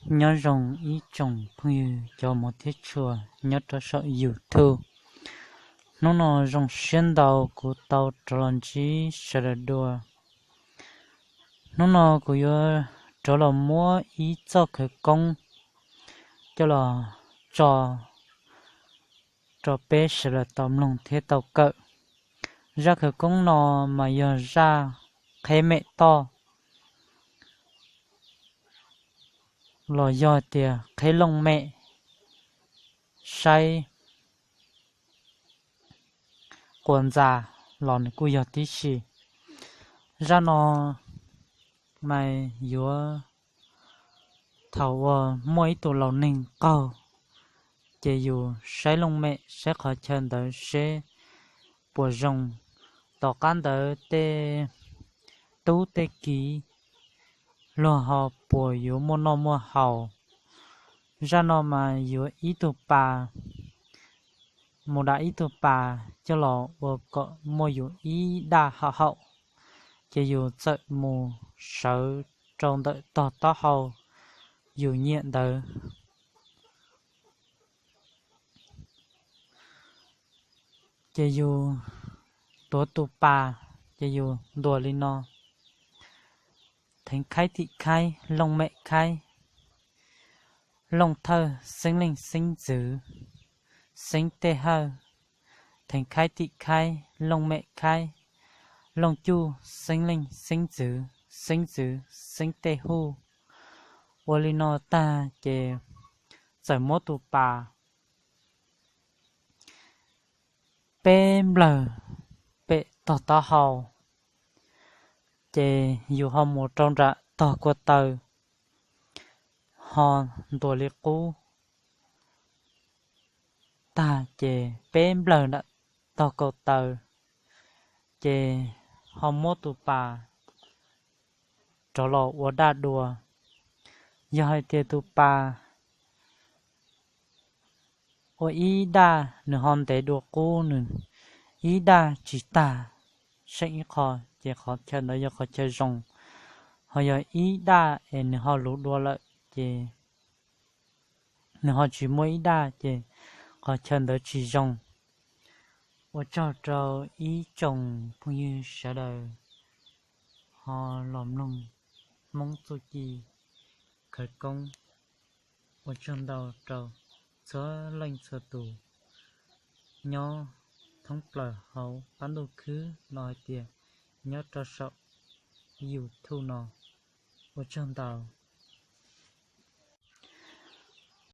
Nyob zoo ib tsoom phooj ywg cov muaj thiab tshua nyob rau saum YouTube. Hnub no zoo siab ntau kuv tau rov los ntsib sawv daws dua. Hnub no kuv yuav rov los muab ib txoj khawv koob coj los tso rau peb sawv daws tau mloog thiab tau kawm. Zaj khawv koob no mas yog zaj qheb mem toj los yog tias qheb looj mem saib quas ntxa los nws kuj yog tib si. Zaj no mas yuav thaum uas muaj ib tug laus neeg qaug, ces yus saib looj mem saib qhov chaw ntawd seb puas zoo, tom qab ntawd tej tub tej kiv luag ho puas yuav muaj noj muaj haus. Zaj no mas yuav ib tug pas mus dam ib tug pas coj los ua kom muaj yus ib daj haum haum, ces yus txawm mus sawv rau ntawm tog taub hau yus nyiam ntawd. Ces yus tuav tus pas, ces yus ntuas li no: Theev khaib tim khaib, looj mem khaib, looj thawj xeeb leej xeeb ntxwv, xeeb tej hawj, theev khaib tim khaib, looj mem khaib, looj cuj xeeb leej xeeb ntxwv, xeeb ntxwv xeeb tej huj. Ua li no tag ces txawm muab tus pas peb nplawg pem tog taub hau, ces yus ho mus rau nram tog kua taw, ho ntuas li qub tag ces peb nplawg nram tog kua taw, ces ho muab tus pas rov los ua daj dua. Yog hais tias tus pas ua ib daj nws ho ntev dua qub, nws ib daj tsis tag seem ib qho, ces qhov chaw ntawd yog qhov chaw zoo. Ho yog ib daj es nws ho luv dua lawm, ces nws ho tsis muaj ib daj, ces qhov chaw ntawd tsis zoo. Ua tsaug rau ib tsoom phooj ywg sawv daws ho los mloog Hmoob txuj ci khawv koob. Ua tsaug ntau rau txhua leej txhua tus nyob thoob plaws hauv qab ntuj khwb los hais tias nyob rau saum YouTube no. Ua tsaug ntau.